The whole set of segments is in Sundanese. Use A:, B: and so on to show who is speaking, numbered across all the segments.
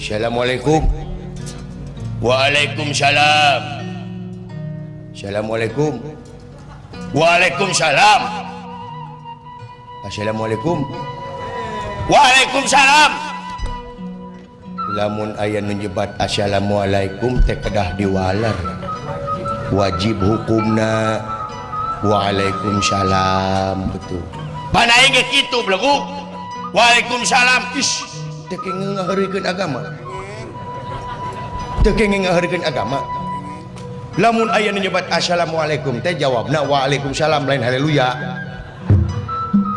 A: Assalamualaikum. Waalaikumsalam. Assalamualaikum. Waalaikumsalam. Assalamualaikum. Waalaikumsalam. Lamun aya nu nyebat assalamualaikum teh kedah diwaler. Wajib hukumna waalaikumsalam betul. Pan aing ge kitu beleguk. Waalaikumsalam. Ish, teu kenging ngaheurikeun agama. Teu kenging ngaheurikeun agama. Lamun aya nu nyebat assalamualaikum teh jawabna waalaikumsalam lain haleluya.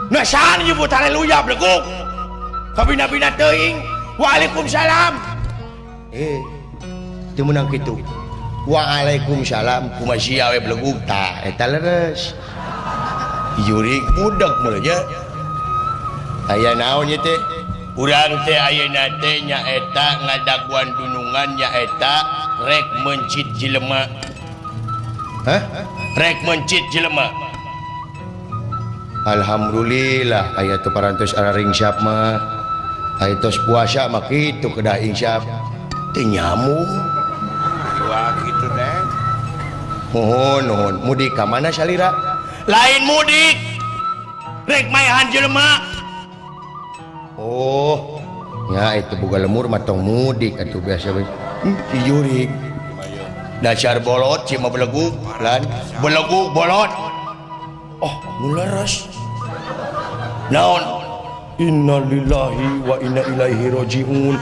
A: Nah saha nu nyebut haleluya beleguk? Kabina-bina teuing waalaikumsalam. Teu meunang kitu. Waalaikumsalam kumaha sia we beleguk tah eta leres. Jurig budak mulanya. Aya naon ieu teh? Urang teh ayeuna teh nyaeta ngadaguan dunungan nyaeta rek mencit jelema. Hah? Rek mencit jelema. Alhamdulillah aya teu parantos araringsap mah. Aya tos puasa mah kitu kedah insaf. Teu nyamuk.
B: Wah kitu teh.
A: Nuhun nuhun. Mudik ka mana salira? Lain mudik. Rek maehan jelema. Oh, nya itu boga lemur mah tong mudik atuh biasa we. Si jurig. Dasar bolot si mah beleguk lan beleguk bolot. Oh, nu leres. Naon? Innalillahi wa inna ilaihi rajiun.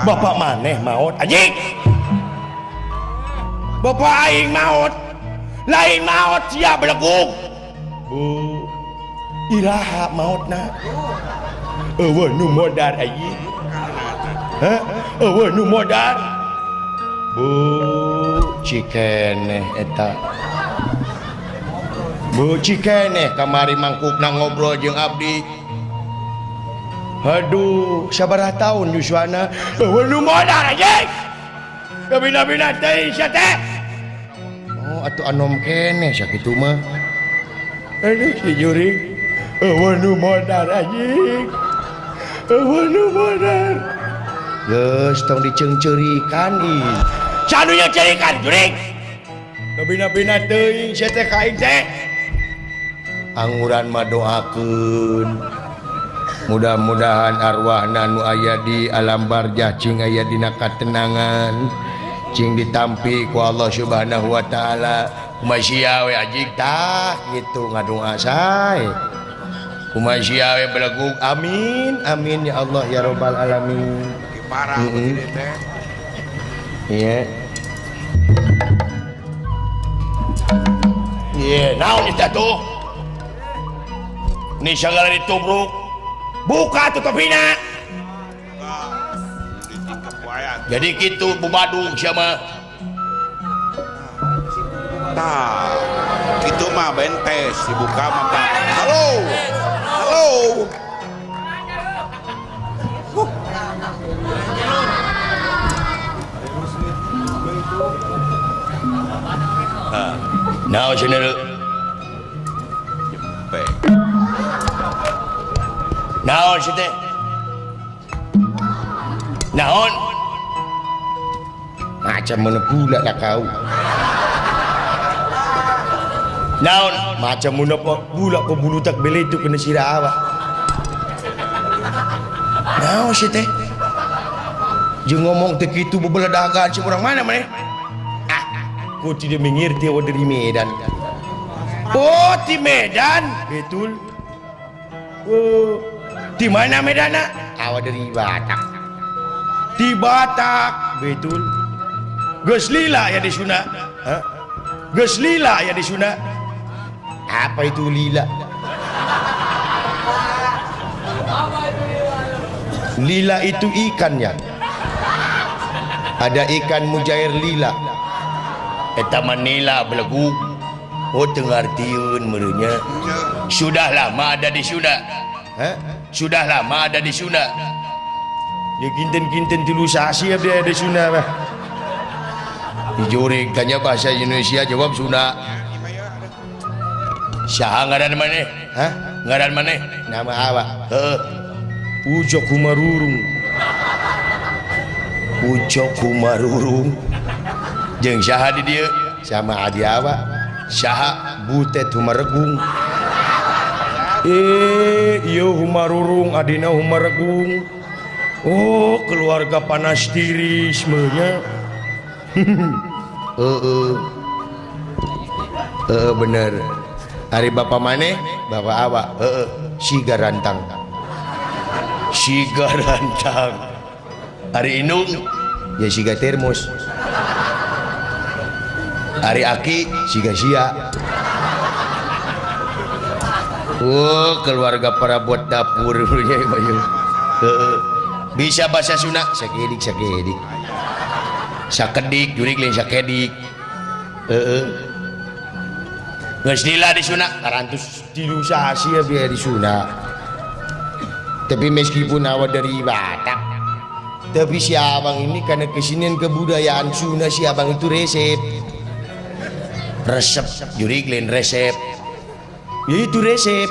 A: Bapak maneh maot anjing. Bapak aing maot. Lain maot sia beleguk. Bu. Iraha maotna? Eueuh nu modar anjing. Hah? Eueuh nu modar. Bu, cikeneh eta. Bu cikeneh kamari mangkukna ngobrol jeung abdi. Aduh, sabaraha taun yuswana? Eueuh nu modar anjing. Kabina-bina teh sia teh. Oh, atuh anom keneh sakitu mah. Aduh si jurig. Eueuh nu modar anjing. Eueuh nu modar. Geus tong diceungceurikan ih. Saha nu nyeungceurikan jurig? Kabina-bina teuing sia teh ka aing teh. Anguran mah doakeun. Mudah-mudahan arwahna nu aya di alam barjah cing aya dina katenangan, cing ditampi ku Allah Subhanahu wa taala. Kumaha sia we anjing tah kitu ngadoa sae. Kumaha sia we belegug amin amin ya Allah ya rabbal alamin.
B: Parah begini teh.
A: Iya. Iya, naon eta tuh? Ni sagala ditubruk. Buka tuh topina. Jadi gitu bubadung siapa?
B: Tah, gitu mah bentes dibuka mah. Halo. Halo.
A: Nah, sini
B: jempe.
A: Naon sih teh? Naon? Macam mana pula lah kau? Naon? Macam mana pula kau bulu tak beli itu kena sirah awak? Naon sih teh? Jangan ngomong teh kitu bebeledagan si orang mana mana? Ah, kau tidak mengerti awak dari Medan. Oh, di Medan, betul. Oh, di mana Medana? Awak dari Batak. Di Batak, betul. Geus lila ya di Sunda. Hah? Geus lila ya di Sunda. Apa itu lila? Lila itu ikannya. Ada ikan mujair lila. Eta manila belegug. Oh, teu ngartieun meureunnya. Sudah lama ada di Sunda. Hah? Sudah lama ada di Sunda. Ya kinten-kinten tilu sasi abdi ada di Sunda mah. Dijurig tanya bahasa Indonesia jawab Sunda. Saha ngaran maneh? Hah? Ngaran maneh? Nama awak. Heuh. Ujo kumarurung. Ucok Humarurung jeung saha di dieu sama adi awa saha Butet Humaregung. Ieu Humarurung adina Humaregung. Oh, keluarga panas tiris meunya. Heeh. Heeh bener. Ari bapa maneh, bapa awa. Heeh, siga rantang. Siga rantang. Ari indung ya siga termos. Ari aki siga sia. Oh, keluarga perabot dapur punya. Bisa bahasa Sunda sakedik sakedik. Sakedik jurig lain sakedik. Heeh. Geus lila di Sunda karantus tilu sasi ya biar di Sunda. Tapi meskipun awak dari Batak, tapi si abang ini karena kesinian kebudayaan Sunda, si abang itu resep. Resep jurig lain resep. Ya itu resep.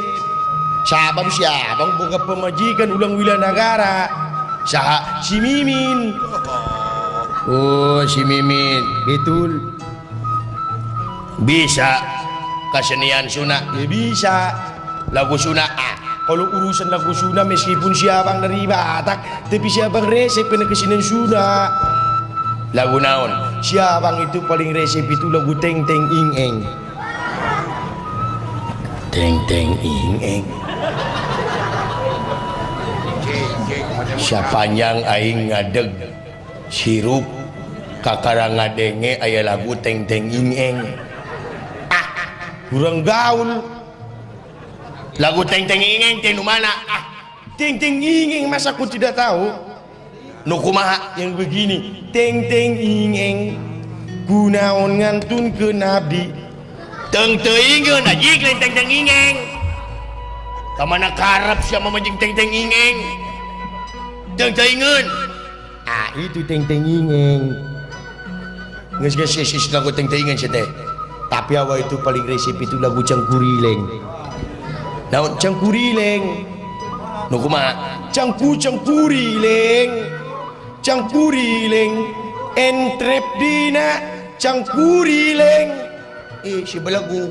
A: Sabab si abang boga pemajikan ulang wilanagara. Saha si Mimin. Oh, si Mimin, betul. Bisa kesenian Sunda, ya bisa. Lagu Sunda, ah. Kalau urusan lagu Sunda meskipun si abang dari Batak, tapi si abang resep kena kesenian Sunda. Lagu naon? Si abang itu paling resep itu lagu Teng Teng Ing Eng. Teng Teng Ing Eng. Sapanjang aing ngadeg sirup kakara ngadenge aya lagu Teng Teng Ing Eng. Ah, kurang gaul. Lagu Teng Teng Ing Eng teh nu mana? Ah, Teng Teng Ing Eng masa aku tidak tahu? Nu kumaha? Yang begini, Teng Teng Ing Eng kunaon ngantun ke abdi. Teng teuingeun anjing lain Teng Teng Ing Eng. Ka mana karep sia mah jeung Teng Teng Ing Eng. Teng teuingeun. Ah, itu Teng Teng Ing Eng. Geus geus geus lagu Teng Teng Ing teh. Tapi awak itu paling resep itu lagu Cangkurileng. Naon Cangkurileng? Nu kumaha? Cangku cangkurileng. Cangkurileng entrep dina cangkurileng. Si belagu.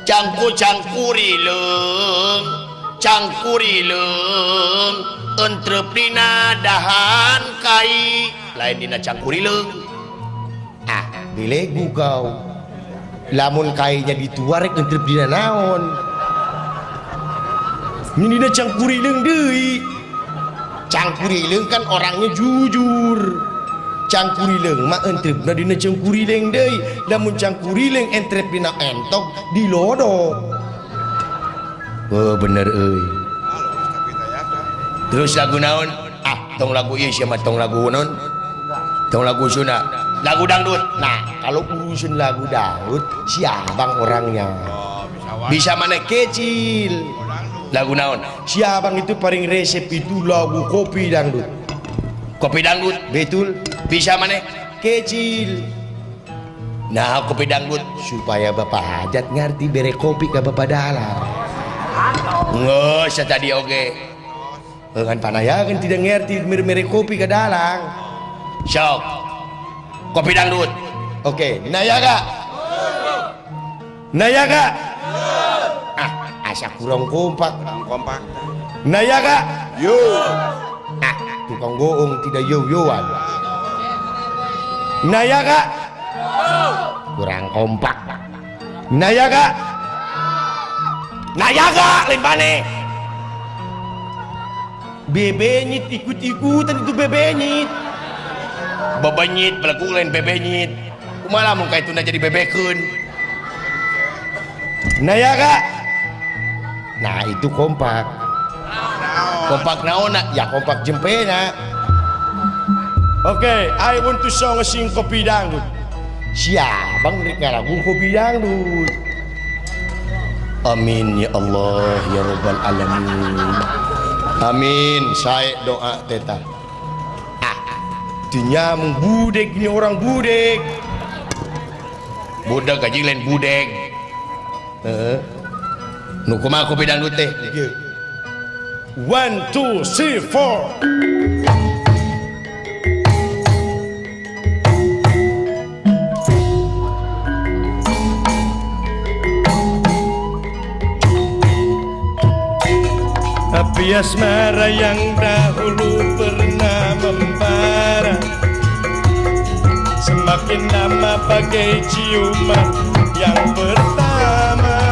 A: Cangku cangkurileng. Cangkurileng entrep dina dahan kai. Lain dina cangkurileng. Ah, belegu kau. Lamun kainya dituarek entrep dina naon? Ini dina cangkurileng deui. Cangkurileng kan orangnya jujur. Cangkurileng mah entrepna dina cangkurileng deui. Lamun cangkurileng entrep dina entok dilodok. Oh bener euy. Terus lagu naon? Ah, tong lagu ieu sia mah tong lagu naon? Tong lagu Sunda. Lagu dangdut. Nah, kalau urusan lagu dangdut si abang orangnya. Bisa mana kecil. Lagu naon? Si abang itu paling resep itu lagu kopi dangdut. Kopi dangdut, betul. Bisa mana? Kecil. Nah, kopi dangdut supaya bapak hajat ngerti bere kopi ke bapak dalam. Nggak, saya tadi oke. Dengan panayakan tidak ngerti mere-mere kopi ke dalang. Sok. Kopi dangdut. Oke, nayaga. Nayaga. Ah, asa kurang kompak.
B: Kurang kompak.
A: Nayaga.
B: Yo.
A: Ah, tukang goong tidak yo-yoan. Nayaga. Kurang kompak. Nayaga. Nayaga lain pane. Bebenyit ikut-ikutan itu bebenyit. Bebenyit belagu lain bebenyit. Kumaha mun ka ituna jadi bebekeun. Nayaga. Nah, itu kompak. Kompak naona? Ya kompak jempena. Oke, I want to song a sing kopi dangdut. Siapa rek ngalagu kopi dangdut? Amin ya Allah ya Rabbal alamin. Amin, saya doa teta. Ah, dinyamung budek ini orang budek. Budek aja lain budek. Heeh. Nu kumaha kopi dangdut teh? 1 2 3 4. Api asmara yang dahulu pernah membara, semakin lama bagai ciuman yang pertama.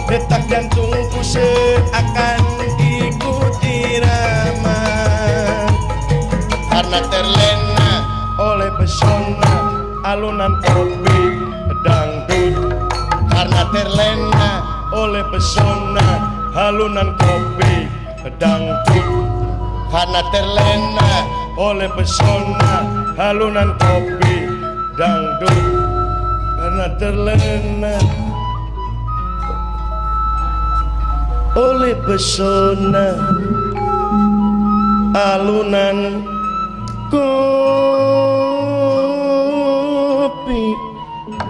A: Detak jantungku seakan ikut irama, karena terlena oleh pesona alunan kopi dangdut. Karena terlena oleh pesona alunan kopi dangdut. Karena terlena oleh pesona alunan kopi dangdut. Karena terlena oleh pesona alunan kopi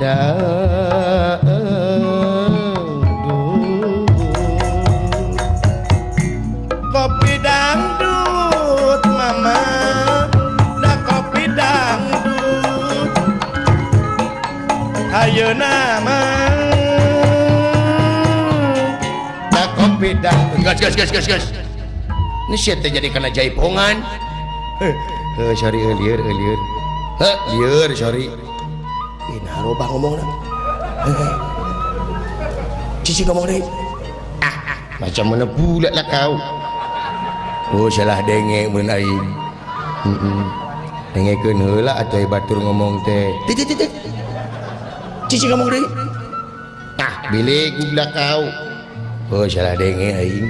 A: dangdut. Kopi dangdut mama, dah kopi dangdut. Ayo nama dah kopi dangdut. Gas gas gas gas gas. Ini siapa jadi kena jaipongan? Heh, sorry lieur lieur. Heh, lieur sorry. Ih, nah robah ngomongna. Cici ngomong deh. Ah, macam mana pula lah kau. Oh, salah denge mun aing. Heeh. Dengekeun heula atuh batur ngomong teh. Titik titik. Cici ngomong deui. Ah, bilik gugla kau. Oh, salah denge aing.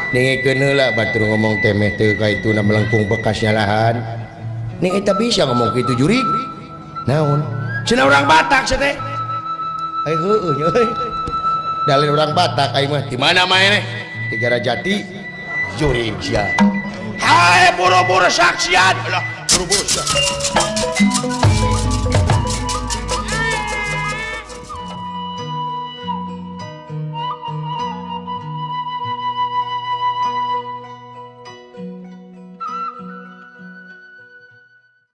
A: Dengekeun heula batur ngomong teh meh teu ka itu na melengkung bekas nyalahan. Ning eta bisa ngomong kitu jurig. Naon? Cenah urang Batak sia teh. Ai heueuh nya euy. Dalil urang Batak aing mah di mana maneh? Di Garajati. Jurig sia. Hai buru-buru saksian. Alah, buru-buru sia.